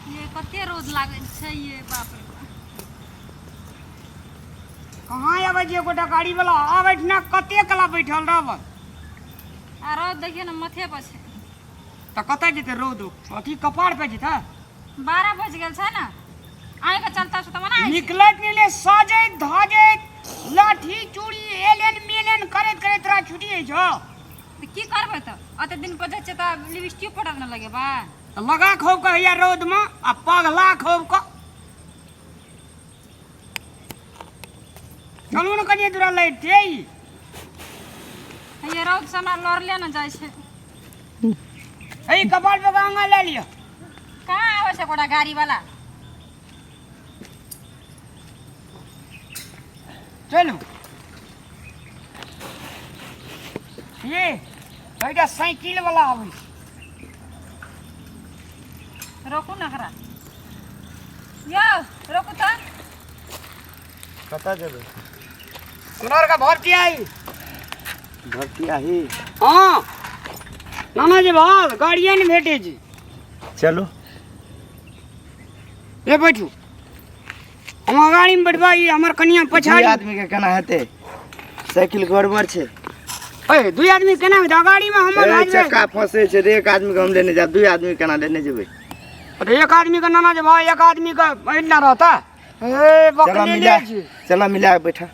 ये कते रौद लागै छै ये, बाप रे बाप। कहाँ आबै छै एकोटा गाड़ी वाला? आब एहिठिना कते कला बैठल रहबै? आ रौद देखियौ ने, माथे पर छै। तऽ कतऽ जेतै रौद? अथी कपार पे जेतै। 12 बजि गेल छै ने, आइके चलता से तऽ मना होइ छै। निकलैत निकले सजैत धजैत लाठी चूड़ी एलेन मेलेन करैत करैत तोरा छुट्टी होइ छौ। तऽ की करबै? तऽ एते दिन पर जाइ छियै तऽ लिपस्टिक पाउडर ने लगेबै? तऽ लगा खूब कऽ हैया रौदमे आ पगला खूब कऽ। चलू ने कनिए दूरा लड़िते। हैया रौद से हमरा लड़ले ने जाइ छै। हे, कपार पे गंगा लए लिअ। कहाँ आबै छै गोटा गाड़ी वाला? चलू। ये एकटा साइकिल वाला आबै छै। रोकू ने एकरा यौ, रोकू तऽ। कतऽ जेबै? हमरा आरके भर्ती आई। भर्ती आही? हाँ नाना जी, भाग गाड़िए नहि भेटै छै। चलू। ए बैठू, हम गाड़ीमे बैठबा, ई हमर कनिया दुई पछाड़ी। आदमी के केना हेतै? साइकिल गड़बड़ छै। ए, दुई आदमी केना हेतै? गाड़ीमे हमर ए, भाई। चक्का फंसे छै रे। एक आदमी के हम लेने जाब, दुई आदमी केना लेने जेबै? अरे एक आदमी के नाना जी भाई, एक आदमी के एना रहता ए चला। बकले मिला। ले छी। चला, मिला के बैठा।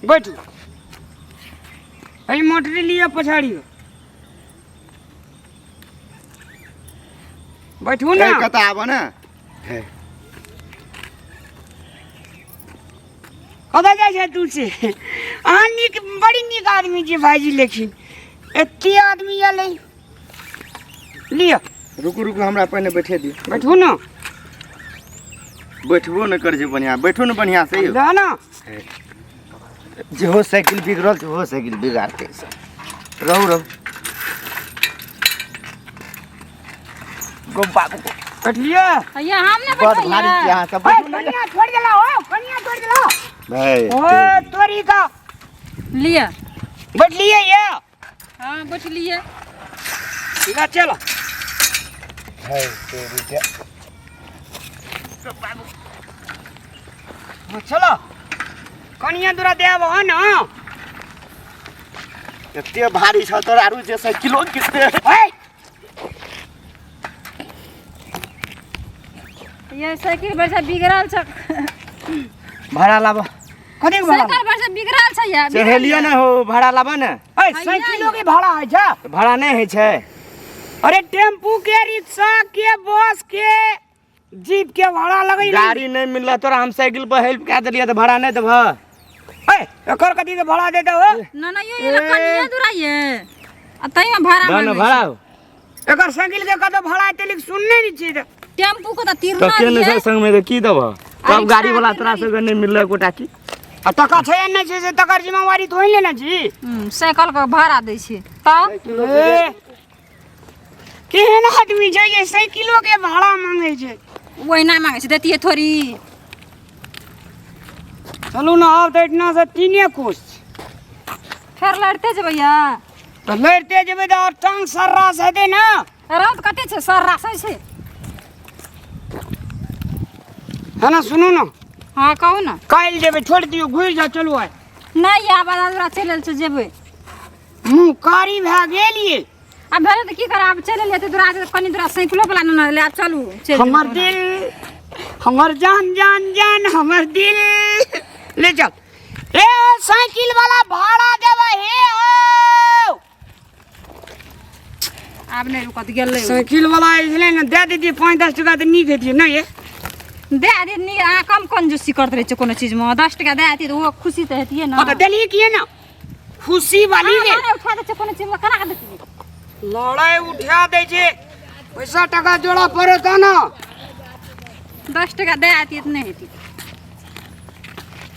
बैठू, एहि मोटरी लिअ, पछाड़ी बैठू ने। ए, कतऽ आबऽ ने हे। कतऽ जाइ छै तू से? अहाँ नीक, बड़ी नीक आदमी छी भाईजी, लेकिन एते आदमी एलै, लिअ। रुकू रुकू, हमरा पहिने बैठे दियौ। बैठू ने। बैठबो ने कर छै बढ़िआँ। बैठू ने बढ़िआँ से यौ। जा ने। जेहो साइकिल बिगड़ल छै, ओहो साइकिल बिगाड़तै सब। रहू रहू गो बाबू गो। बैठलियै? हैया हम ने बड़ भारी बैठैया। छी अहाँ सब। ओए, बैठू ने। कनिया छोड़ि देला हो, कनिया छोड़ि देला। भाई। ओए तोरी का। लिअ। बैठलियै ये? हाँ, बैठलियै। ले चलो। भाई तेरी के। हाँ, चलो, कनिया दूरा देब हो न। एते भारी छ तोरा आरू जे साइकिलो किते। ओए। ये साइकिल बड़ से बिगड़ल छै। भाड़ा लाबऽ। कथी के भाड़ा? साइकिल बड़ से बिगड़ल छै या। चढ़ेलियै ने हो, भाड़ा लाबऽ ने। ए, साइकिलो के भाड़ा होइ छै? भाड़ा नहि होइ छै? अरे टेम्पू के, रिक्शा के, बस के, जीप के भाड़ा लगै। गाड़ी नहि मिलल तोरा, हम साइकिल पर हेल्प कए देलियै तऽ भाड़ा नहि देबह? ए, एकर कथी के भाड़ा दे दहो? ना ना, यो ये कनिया दूरा ये आ तैयो भाड़ा दऽ ने मांगै भाड़ा। छै। एकर साइकिल के कतौ भाड़ा एते लिख सुनने नहि छियै तऽ। टेम्पू के तऽ तऽ तिरना के नहि दियै। संगमे तऽ की देबह तब? रिक्शा गाड़ी वाला के तोरा नहि। सबके नहि मिलल एकोटा की? आ टका छै या नहि छै से तकर जिम्मेवारी तोही लेने छी। साइकिल के भाड़ा दै छै तब। ए, केहन आदमी छै जे साइकिलो के भाड़ा मांगे छै? ओहिना मांगै छै, दैतियै थोड़ी। चलू ने, आब तऽ एहिठिना से तीने कोस छै। फेर लड़ते जेबै या? तऽ लड़िते जेबै तऽ आओर टांग सर्रास हेतै ने। रौद कते छै, सर रासै छै। है ना, सुनू ने। हाँ, कहू ने। काल्हि जेबै, छोड़ि दियौ, घुरि जाउ, चलू आइ। नहि, आब आधा चलि आयल छै, जेबै। मुँह कारी भए गेल ये। आब भेलै तऽ की करब? आब चलि एलियै तऽ दूरा कनि दूरा साइकिलो वाला ने एलै। आब चलू, चलि जेबै। हमर दिल, हमर जान जान जान, हमर दिल ले चल। ए साइकिल वाला, भाड़ा देबै हे हो। आब नहि रुकत, गेलै ओ। साइकिल वाला एलै ने, दए दैतियै 5-10 टका तऽ नीक हेतियै ने ये। दए दे नी। अहाँ कम कंजूसी करैत रहै छियै कोनो चीजमे। 10 टका दए देतियै तऽ ओहो खुशी तऽ हेतियै ने। हाँ तऽ देलियै किए ने खुशी वाली अहाँ गे। लड़ाइ उठा दै छियै कोनो चीजमे, केना कऽ देतियै? लड़ाइ उठा दै छै, पैसा टका जोड़ा पड़े तऽ ने। 10 टका दए देतियै तऽ नहि हेतियै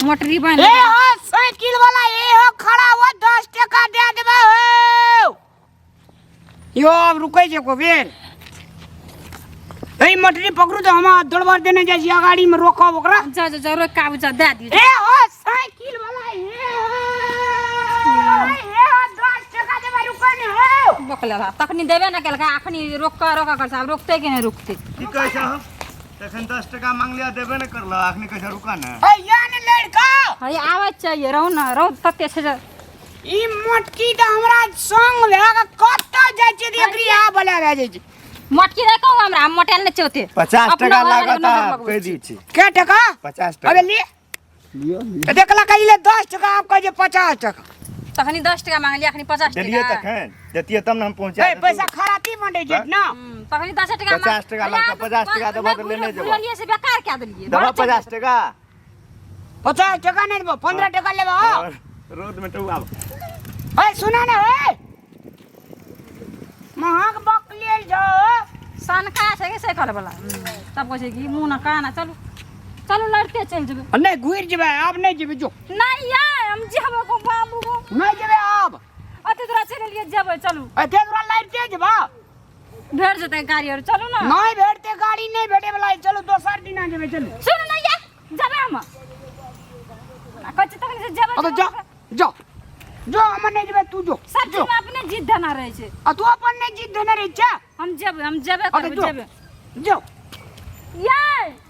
मोटरी बनि। ए हो साइकिल वाला, ए हो, खड़ा हो, 10 टका दे देबै हो। यो आब रुकै छै को बेर? ए मोटरी पकड़ू तऽ हम दौड़बार देने जाइ छी, अगाड़ीमे रोकब ओकरा। जा जा जा, रोक के आबू, जा, दए दियौ। ए हो साइकिल वाला, ए हो, ए हो, 10 टका देबै, रुकै ने हो। बकले रहा तखनी देबे न केलकै अखनी रोक कऽ रोक कर आब रोकतै कि नहि रुकतै। की कहै छह? तखन 10 टका मांगलिया, देबे ने करलह, अखनी कहै छह रुका ने। ए या ने लड़का। हे, आबै चाहिए रहू ने, रौद तते छै जे ई मोटकी तऽ हमरा संग भए कऽ कतऽ जाइ छियै तऽ एकरी आ बला भए जाइ छै। मोटकी नहि कहू हमरा, हम मोटायल नहि छै ओते। 50 अपनो टका घरवाला के लागत नजर आ लगबै कहि छी। दी छी। के टका? 50 अबे टका। ले तऽ देखला कहिले 10 टका, आब कहै छै 50 टका। तखनी 10 टका मांगलियै, अखनी 50 देलियै टका। तखन देतियै तब ने हम पहुँचा ए देतू। पैसा खराती मंडे छै ना। तखनी 10 टका। 50 टका लगतौ, 50 टका देबह तऽ लेने जेबह। बुझलियै से बेकार कए देलियै। देबह 50 टका? 50 टका नहि देबो, 15 टका लेबो। और रौद में टौआब। ए सुना ने, ए महग बकलेल छौ। सनका छै कि साइकिल वाला, तब कहै छै कि मुँह न काना। चलू चलू, लड़ते चलि जेबै। नहि, घुरि जेबै आब, नहि जेबै, जो। नहि यै, हम जेबै गो बाबू गो। नहि जेबै आब। अते दूरा चलि एलियै, जेबै, चलू। एते दूरा लड़िते जेबा? भेट जेतै गाड़ी आर, चलू ने। नहि भेटते गाड़ी, नहि भेटे वाला है। चलू, दोसर दिना जेबै, चलू। सुनू ने यै, जेबै हम आ कहै छी तखन से जेबै। अब जेबै। जो जो जो, हम नहि जेबै, तू जो। सब जो। चीजमे अपने जिद धना रहै छै। आ तू अपन नहि जिद धने रहै छै। हम जेबै, हम जेबै अरे करबै। जो। जेबै। जो। यै।